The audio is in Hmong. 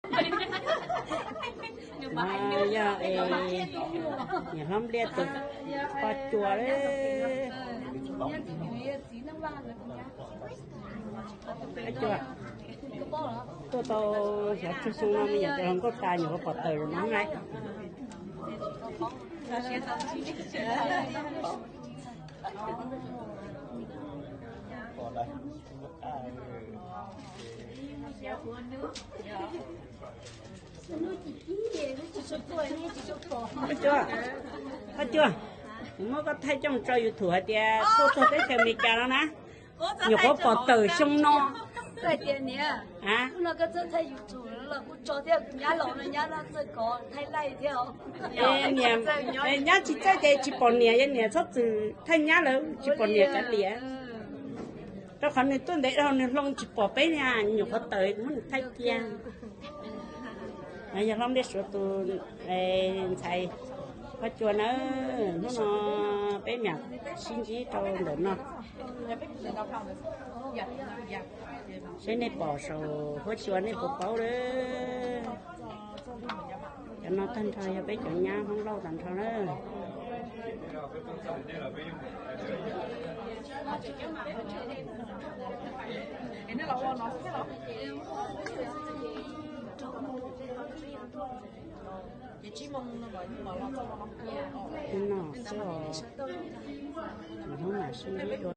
No yog es niam hlob Npliaj tus poj cuag lawm. Poj cuag, tuaj tau xyov tsawg xyoo no me nyuam tes hluas nkauj tas nyuam qhuav pom tawm no lawm. Poj cuag, poj cuag, kuv muab koj thaij coj mus tso YouTube hais tias tuaj txog teb chaws Amelikas no na, nyuam qhuav pom tawm xyoo no. A, niam, nyab tsis txawj ces tsis pom niam, yog niam txhob txwm thaij nyab lawm tsis pom niam kav liam. Rau qhov nws tuaj ntev dhau nws hloov tsis pom peb li, nyuam qhuav tawm muab nws thaij cia. Yog hlob Npliaj Suav tus ntxhais Paj Cuag na, hnub no peb mam sib ntsib rau ntawm no. Seb nej pom saum huab cua nej puas paub lawm. Cov no tag nrho yog peb cov nyab Hmoob Lauj tag nrho na. No xwb os. Hnub mam sib ntsib dua.